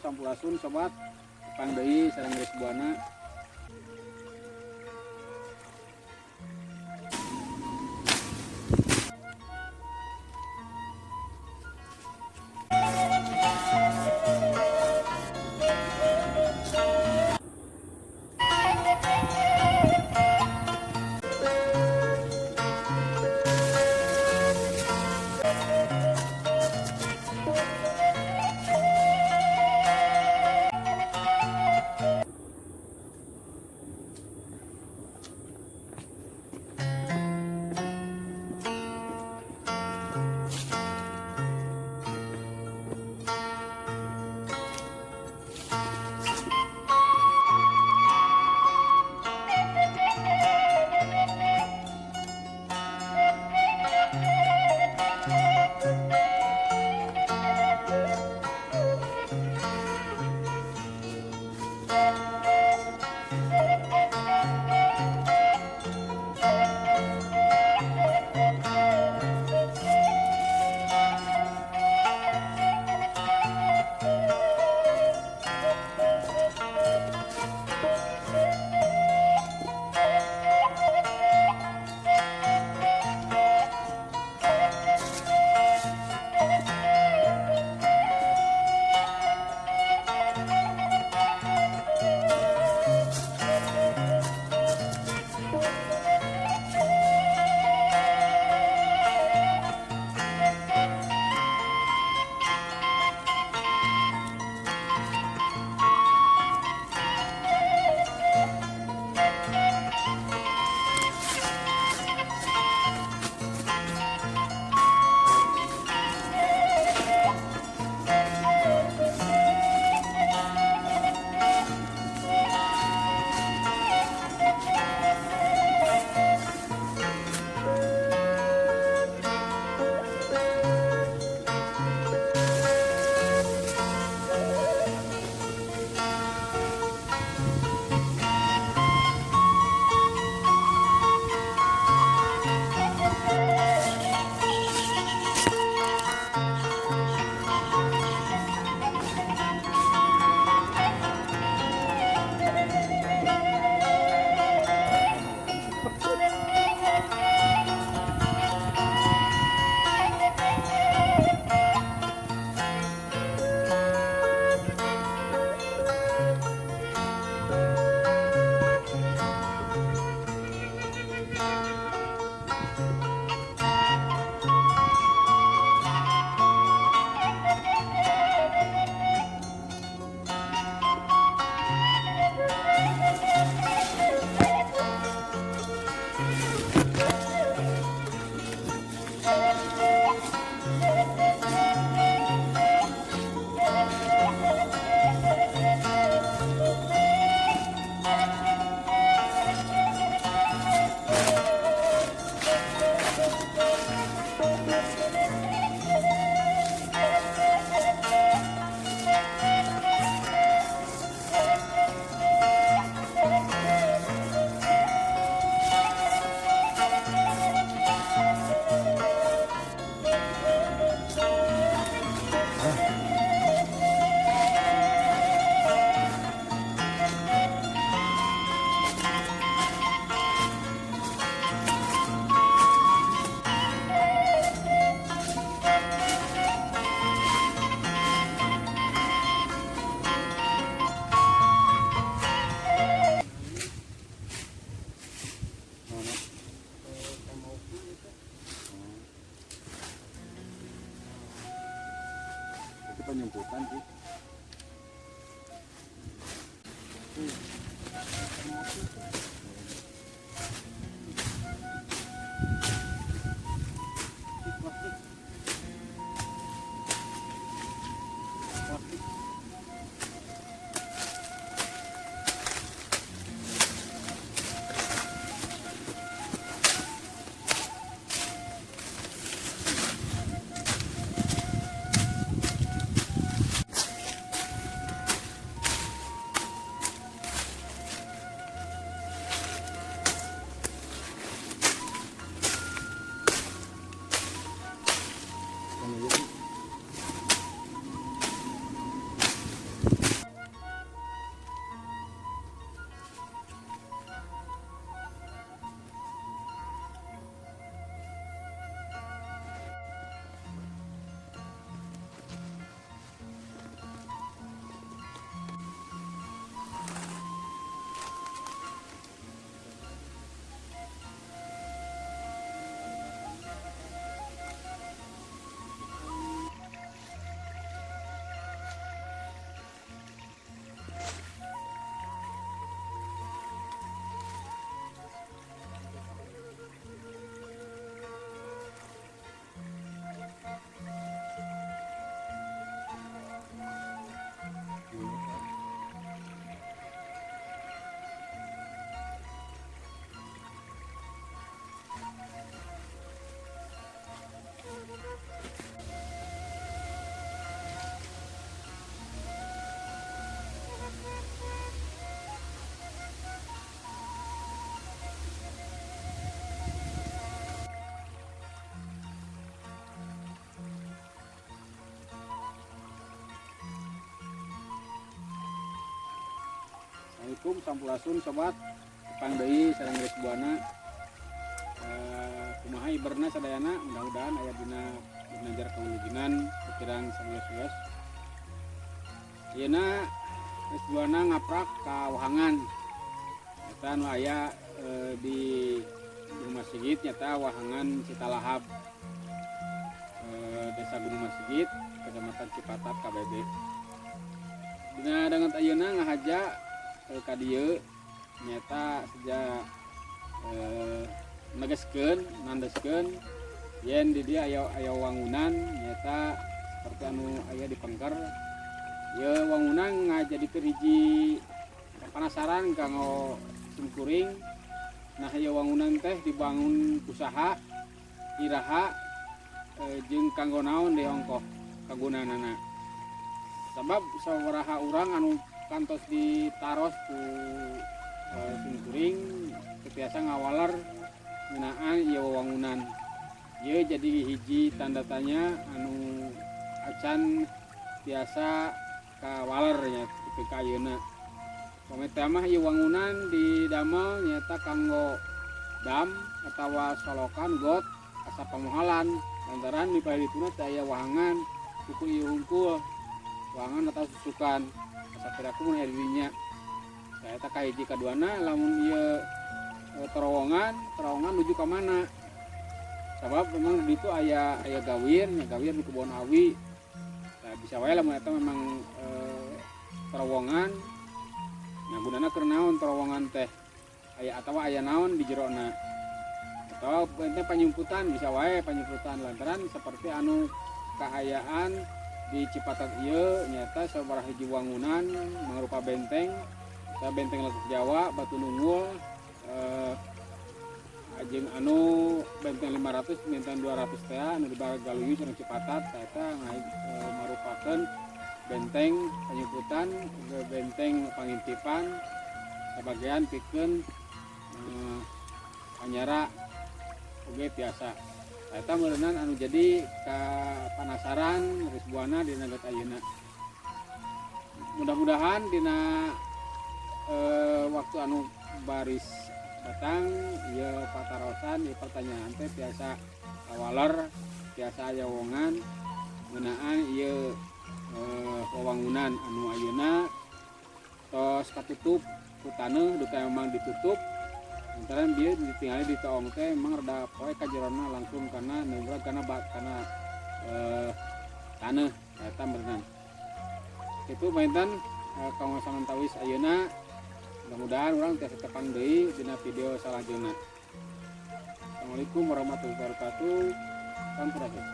Sampurasun sobat. Tepang deui sareng Geus Buana. Itu penyumputan sih. Plastik. Plastik. Assalamualaikum, sampurasun sobat. Tepang deui sareng Ris Buana. Kumaha iberna sadayana? Mudah-mudahan aya dina dinajar kawilujengan pikiran sawios-wios. Ayeuna Ris Buana ngaprak ka wahangan. Eta nu aya di Gunung Masigit, nyata wahangan Citalahab, Desa Gunung Masigit, Kecamatan Cipatat, KBB. Dina danget ayeuna ngahaja ka dieu nyata sejak negeskeun, nandeskeun yen di dieu aya aya wangunan, nyata seperti anu aya di pengker. Ieu wangunan ngajadikeun hiji penasaran kanggo simkuring. Nah, ieu wangunan teh dibangun ku saha, iraha, jeung kanggo naon deui ongkoh kagunaanana? Sabab sabaraha urang anu kantos ditaros ku simkuring teu tiasa ngawaler ngeunaan ieu wangunan. Ieu jadi hiji tanda tanya anu acan tiasa kawaler nya tepi ka ayeuna. Pami teh mah ieu wangunan didamel nyata kanggo dam atawa solokan got asa pamohalan, lantaran di dituna teh aya wahangan kuku ieu hungkul, wahangan atau susukan asa piraku mun aya di dinya. Tah, eta kahiji. Kaduana, lamun ieu terowongan, terowongan nuju ka mana? Sabab memang di ditu aya aya gawir nya, gawir di kebon awi. Tah, bisa wae lamun eta memang terowongan. Nah, gunana keur naon terowongan teh aya atawa aya naon di jerona? Atau ente panyumputan, bisa wae panyumputan, lantaran seperti anu kaayaan di Cipatat ieu nyata sabaraha hiji wangunan mangrupa benteng. Eta benteng Lekuk Jawa, Batu Nunggul, jeung anu benteng 500, benteng 200 teh anu di Bagaluyu sareng Cipatat. Tah, eta marupakeun benteng panyumputan, benteng pangintipan sebagian pikeun panyara oge tiasa. Tah, eta meureunan anu jadi kapanasaran Ris Buana dina danget ayeuna. Mudah-mudahan dina waktu anu baris datang ieu patarosan, ieu pertanyaan teh tiasa kawaler, tiasa aya wongan ngeunaan ieu wewangunan anu ayeuna tos katutup ku taneuh, duka memang ditutup lantaran bieu ditingali di toong teh memang rada poek ka jerona, langsung kana nungguan kana bak kana taneuh eta meureunan. Itu panginten kanggo samantawis ayeuna. Mudah-mudahan urang tiasa tepang deui dina video salajengna. Assalamualaikum warahmatullahi wabarakatuh. Sampurasun.